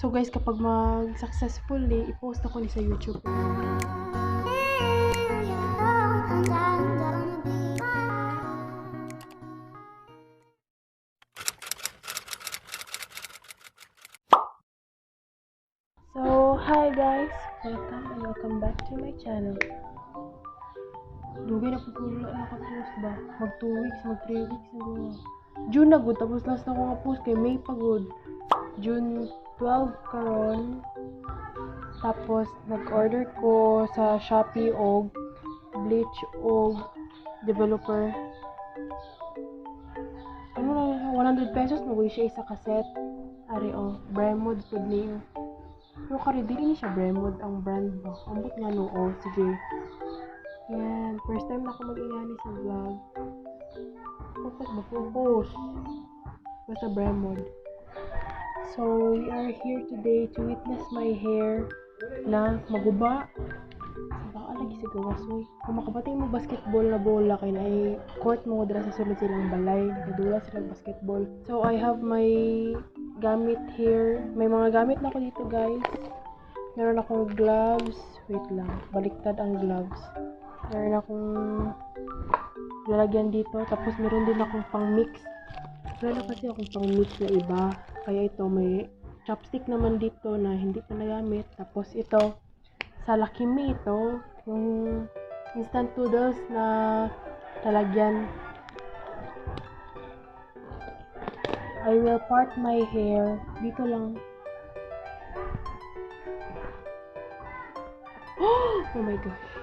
So guys, kapag mag-successfully, i-post ako ni sa YouTube. So, hi guys! Welcome and welcome back to my channel. Dugay na po ko wala nakapost ba? Mag 2 weeks, mag 3 weeks na gud. June na gud, tapos last na ko nga post kay May pa gud. June 12 karon. Tapos nag-order ko sa Shopee og bleach og developer. Ano na, 100 pesos mo siya isa ka set. Ari oh, Bremod pud niyo. Pero kari dili ni siya Bremod ang brand ba. Ambot nga no, oh, sige. Yan, first time na ako mag-ingani sa vlog. Focus ba? Focus. Basta Bremod. So, we are here today to witness my hair na maguba. Sa baka lagi sa gawas, uy. Kung makabatay mo basketball na bola, kay na court mo dira sa sulod silang balay. Nakadula sila basketball. So, I have my gamit here. May mga gamit na ako dito, guys. Meron akong gloves. Wait lang. Baliktad ang gloves. Meron akong lalagyan dito. Tapos, meron din akong pang-mix. Wala na kasi akong pang-mix na iba. Kaya ito, may chopstick naman dito na hindi pa nagamit. Tapos ito, sa Lucky Me ito, yung instant noodles na lalagyan. I will part my hair. Dito lang. Oh my gosh.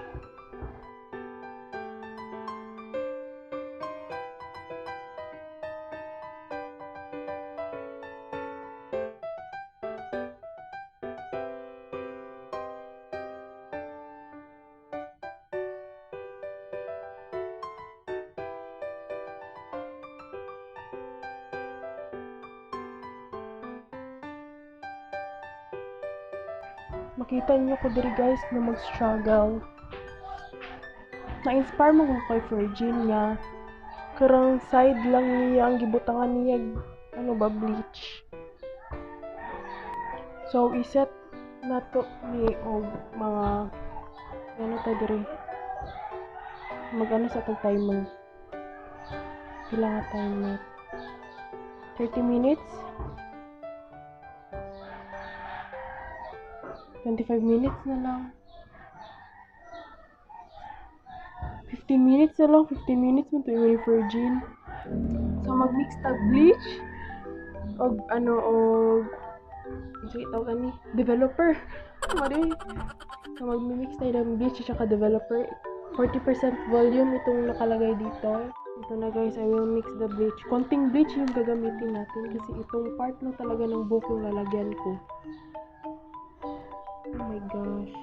Makita niyo ko diri guys na mag-struggle. Na-inspire mo ko kay Virgin nga karang side lang niya ang gibutangan niya ano ba bleach. So iset nato ni og mga ano ta diri. Mag-ano sa tag timer. Pila nga timer? 30 minutes? 25 minutes na lang. 15 minutes na lang. 15 minutes mo to yung virgin. So, mag-mix tag bleach. Og, ano, og, sige, tawag ani, developer. Mali. So, mag-mix tayo ng bleach at saka developer. 40% volume itong nakalagay dito. Ito na guys, I will mix the bleach. Konting bleach yung gagamitin natin kasi itong part lang talaga ng buhok yung lalagyan ko. Oh my gosh.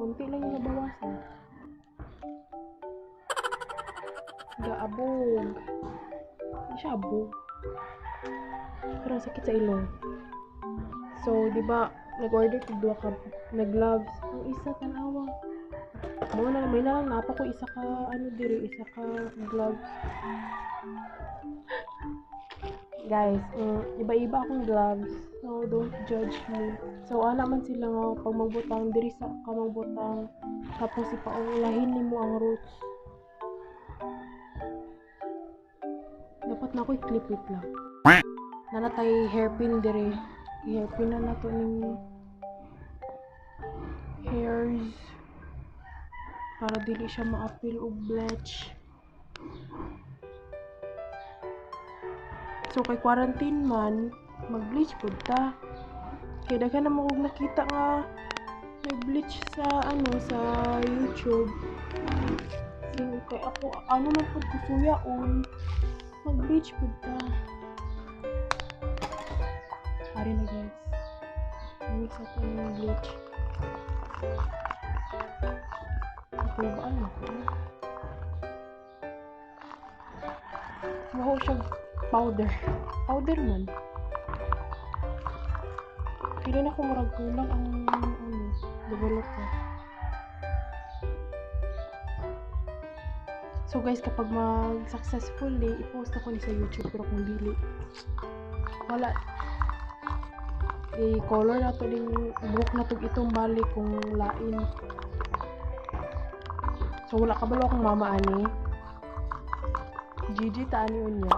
Konti lang yung nabawasan. Gaabog. Hindi siya abog. Pero ang sakit sa ilong. So, di ba, nag-order ko duha ka na gloves. Ang isa, tanawa. Mo na, may na lang napa ko isa ka, ano diri, isa ka gloves. Guys, iba-iba akong gloves. So, don't judge me. So, ana man sila nga, pag magbutang, diri sa ka magbutang, tapos ipaulahin nimo ang roots. Dapat na ako i-clip it lang. Nanatay hairpin diri. I-hairpin na nato ning hairs para dili siya maapil og bleach. So, kay quarantine man, mag-bleach pud ta. Kay daghan na mo kog nakita nga nag-bleach sa ano sa YouTube. So, kay ako ano man pud ko suyaon, mag-bleach pud ta. Ari na guys. Mix natin yung bleach. Nakulbaan na ko. Maho siya powder. Powder man. Pili na ko murag kulang ang ano, developer. So guys, kapag mag-successful ni, i-post ako ni sa YouTube, pero kung dili, wala. I-color na to ning buhok na to itong balik kung lain. So wala kabalo akong mama ani. GG ta ani unya.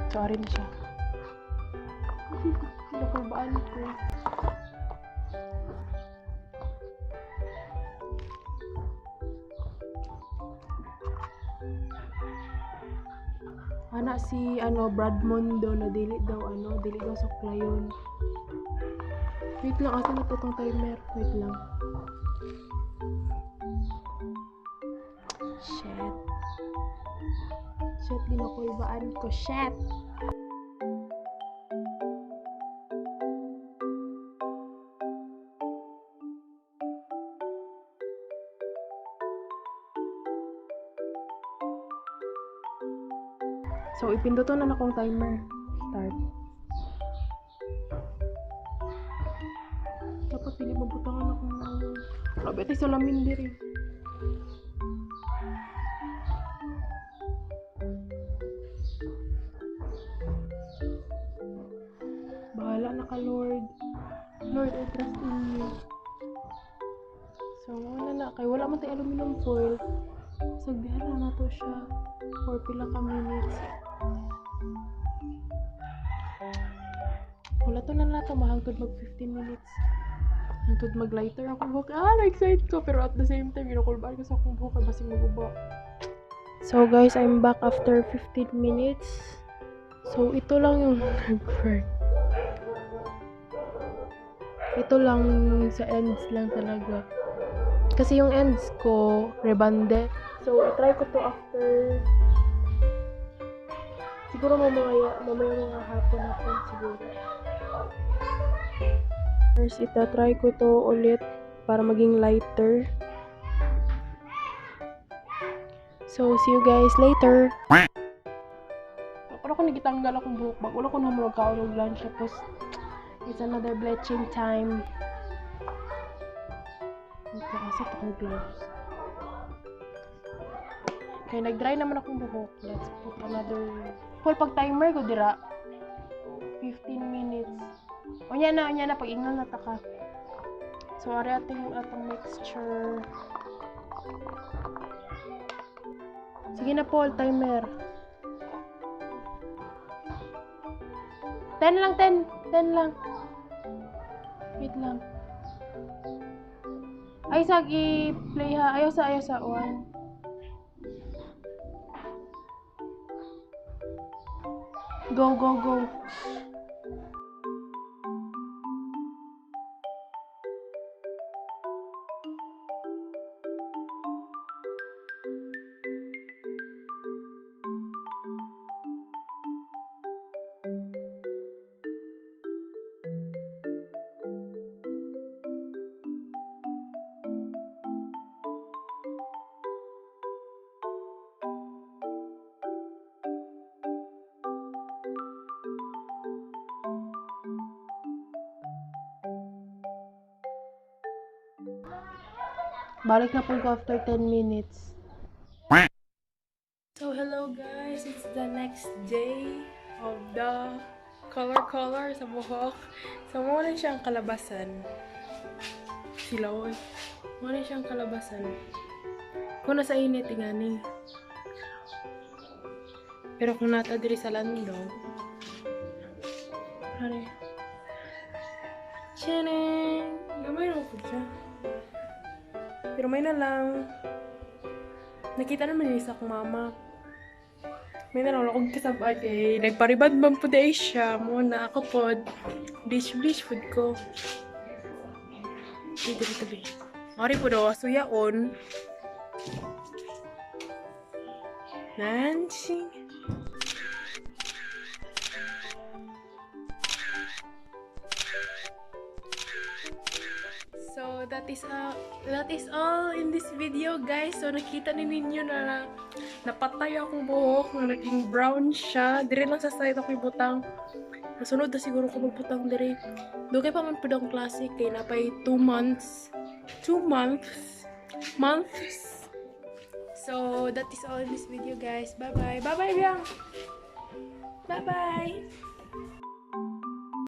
So ari na siya. Nakulbaan ko. Ana si ano Brad Mondo na dili daw ano, dili daw suklayon. Wait lang, asa na to tong timer? Wait lang. Shit. Shit, ginakulbaan ko. Shit! So, ipinduto na akong timer. Start. Dapat dili mabutangan akong grabe ito salamin diri. Bahala na ka, Lord. Lord, I trust in you. So, wala na. Kay wala man tayo aluminum foil. Sagdihan na nato siya for pila ka minutes. Wala to na nato mahangtod mag 15 minutes. Hangtod mag lighter akong buhok. Ah, na-excite ko. Pero at the same time, ginukulbaan ko sa akong buhok. Kay basig maguba. So guys, I'm back after 15 minutes. So ito lang yung nag-work. Ito lang sa ends lang talaga. Kasi yung ends ko, rebande. So, i-try ko to after siguro mamaya mga hapon-hapon siguro. First, ita-try ko to ulit para maging lighter. So, see you guys later. Pero kung nagitanggal akong buhok, bag wala ko na magkaon og lunch, tapos it's another bleaching time. Okay, asa to akong gloves? Okay, nag-dry naman akong buhok. Let's put another... Paul, pag timer ko dira. 15 minutes. Unya na, pag ingnon na ta ka. So, ari ating atong mixture. Sige na, Paul, timer. 10 lang, 10. 10 lang. Wait lang. Ay, sagi, play ha. Ayaw sa, 1. Go, go, go. Balik na po ko after 10 minutes. So, hello guys! It's the next day of the color sa buhok. So, muna siyang kalabasan. Sila, oy. Muna siyang kalabasan. Kung nasa init, ingani. Pero kung nata diri sa landong, are. Tcharing! Gamay na po siya. Pero may na lang. Nakita naman niya sa akong mama. May na lang akong kasabay eh. Nagparibad man po day siya. Muna ako po. Bleach food ko. Dito dito tabi. Mari po daw. Suyaon. Nancy. So, that is all in this video, guys. So, nakita ni ninyo na napatay akong buhok, na naging brown siya. Dire lang sa side ako ibutang. Nasunod na siguro ko magbutang dire. Dugay pa man pud ang klase kay napay 2 months. 2 months. Months. So, that is all in this video, guys. Bye-bye. Bye-bye, Biang! Bye-bye!